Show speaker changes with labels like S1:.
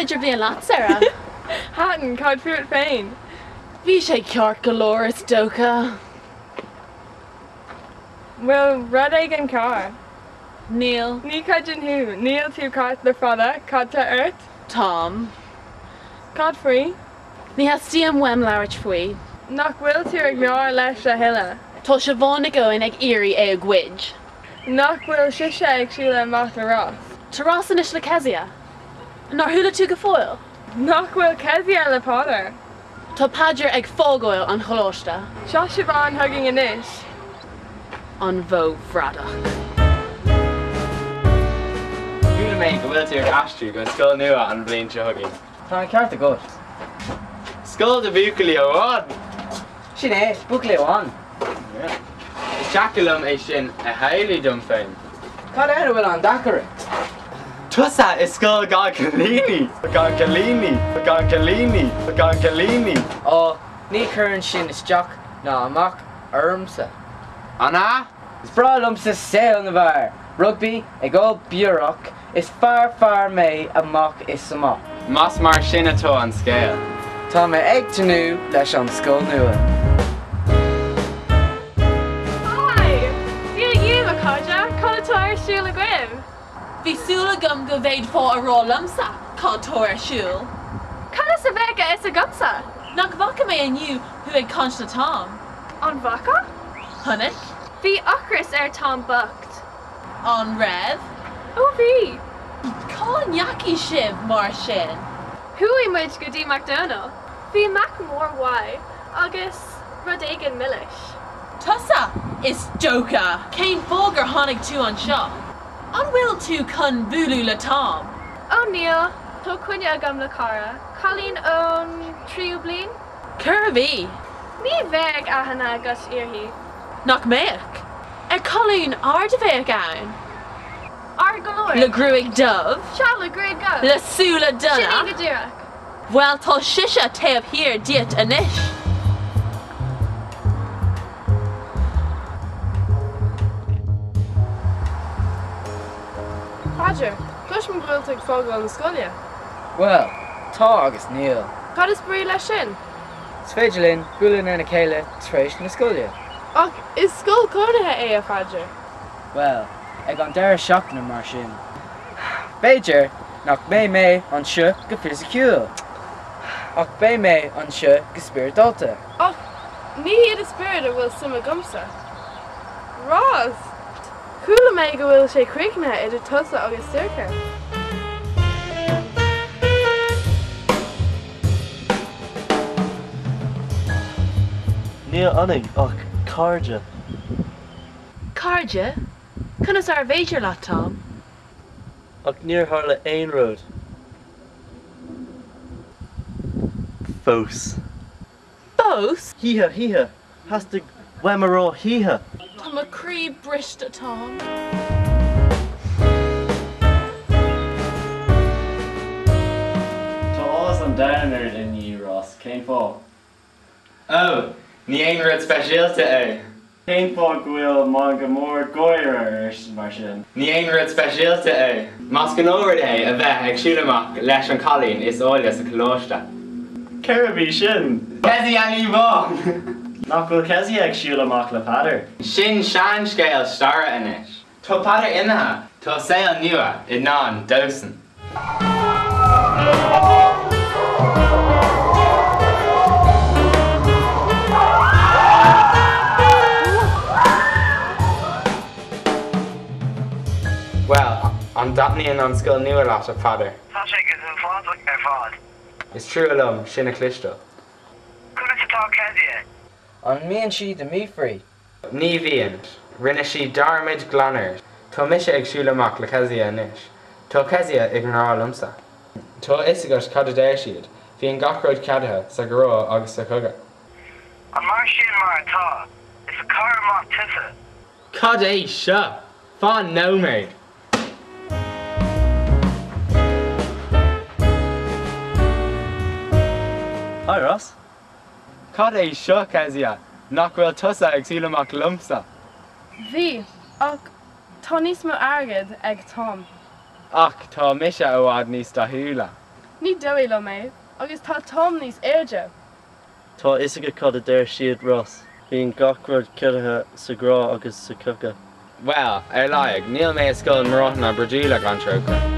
S1: idirbhliain leat, Sarah?
S2: Thaitin, cad fút féin?
S1: Bhí sé ceart go leor, is dócha.
S2: Bhfuil rud éigin cearr?
S1: Níl.
S2: Ní chreidim thú. Níl tú caite le fada. Cad tá ort?
S1: Táim.
S2: Cad faoi?
S1: Ní theastaíonn uaim labhairt faoi.
S2: Nach bhfuil tú i ngrá leis a thuilleadh?
S1: Tá Siobhán Nic Eoin ag iarraidh é a ghoid.
S2: Nach bhfuil sise ag siúl amach le Ross?
S1: Tá Ross anois le Kezia. Nár chuala tú go fóill?
S2: Nach bhfuil Kezia le Peadar?
S1: Tá Peadar ag fágáil an choláiste.
S2: Seo Siobhán chugainn anois.
S1: An bhó bhradach.
S3: Chuala mé go bhfuil tú ag aistriú go scoil nua an bhliain seo chugainn.
S4: Tá an ceart agat.
S3: Scoil do bhuachaillí amháin!
S4: Sin é, buachaillí amháin.
S3: Is deacair liom é sin a shamhlú dom féin.
S4: Cad air a bhfuil an-deacair?
S3: Tusa i scoil gan cailíní! Gan cailíní! Gan cailíní! Gan cailíní!
S4: Ó, ní chuireann sin isteach ná amach ormsa.
S3: An ea?
S4: Is breá liomsa saol na bhfear, rugbaí, ag ól beorach, is fear fear mé amach is amach.
S3: Más mar sin atá an scéal.
S4: Tá mé ag tnúth leis an scoil nua.
S2: Hi! Dia dhaoibh, a chairde! Cad atá ar siúl agaibh?
S1: Bhí súil agam go bhféadfá a rá liomsa cad tá ar siúl.
S2: Conas a bheadh a fhios agamsa?
S1: Nach bhfaca mé inniu thú ag caint le Tom?
S2: An bhfaca?
S1: Chonaic.
S2: Bhí ocras ar Tom bocht.
S1: An raibh?
S2: Ó bhí!
S1: Cá ndeachaigh sibh mar sin?
S2: Chuaigh muid go dtí McDonald. Bhí Mac mór mhaith agus rud éigin milis.
S1: Tusa, is dócha! Cén fáth gur tháinig tú anseo? An bhfuil tú chun bualadh le Tom?
S2: Ó níl, tá coinne agam le cara, cailín ón tríú bliain.
S1: Cérbh í?
S2: Ní bheadh aithne agat uirthi.
S1: Nach mbeadh? Ar cailín ard a bheadh ann?
S2: Ard go leor.
S1: Le gruaig dubh?
S2: Sea, le gruaig dhubh.
S1: Le súile donna?
S2: Sin í go díreach.
S1: Bhuel, tá sise taobh thiar díot anois.
S2: Peadar, cloisim go bhfuil tú ag fágáil na scoile.
S4: Bhuel, tá agus níl.
S2: Cad is brí leis sin?
S4: Is féidir linn bualadh lena chéile tar éis na scoile.
S2: Ach is scoil cónaithe é, a Pheadair.
S4: Bhuel, ag an deireadh seachtaine mar sin. B'fhéidir nach mbeidh mé anseo go fisiciúil, ach beidh mé anseo go spioradálta.
S2: Ach ní hiad a spiorad a bhfuil suim agamsa. Ros! Chuala mé go bhfuil sé críochnaithe idir tusa agus Sorcha.
S5: Níl ionainn ach cairde.
S1: Cairde? Conas arbh fhéidir leat, Tom?
S5: Ach níor tharla aon rud. Fós.
S1: Fós?
S5: Híha, híha! Theastaigh uaim a rá híha!
S1: Tá mo chroí briste, Tom.
S6: Tá áthas an domhain ort inniu, Ross. Cén fáth?
S3: Ó, ní aon rud speisialta é.
S6: Cén fáth go bhfuil meangadh mór gáire ort mar sin?
S3: Ní aon rud speisialta é. Más gnáthrud é a bheith ag siúl amach leis an chailín is áille sa choláiste.
S6: Cérbh í sin?
S3: Kezia Ní Bháin!
S6: Nach bhfuil Kezia ag siúl amach le Peadar?
S3: Sin seanscéal staire anois. Tá Peadar imithe, tá saol nua i ndán dósan. Bhuel, an dtaitníonn an scoil nua leat, a Pheadair?
S7: Tá sé go huafásach ar fad.
S3: Is trua liom sin a chloisteáil.
S7: Conas atá Kezia?
S4: An mbíonn sí do míofraí?
S3: Ní bhíonn. Rinne sí dearmad glan air. Tá mise ag siúl amach le Kezia anois. Tá Kezia i ngrá liomsa. Tá a fhios agat cad a deir siad, bíonn gach rud ceadaithe sa ghrá agus sa chogadh.
S7: An mar sin mar atá? Is cara maith tusa.
S3: Cad é seo? Fan nóiméad!
S6: Hi Ross.
S3: Cad é seo, Kezia? Nach bhfuil tusa ag siúl amach liomsa?
S2: Bhí, ach tá níos mó airgid ag Tom.
S3: Ach tá mise i bhfad níos dathúla.
S2: Ní dóigh liom é, agus tá Tom níos airde.
S5: Tá a fhios agat cad a deir siad, Ros, bíonn gach rud ceadaithe sa ghrá agus sa chogadh.
S3: Bhuel, ar a laghad, níl mé i scoil mbráthanna brúidiúla gan trócaire.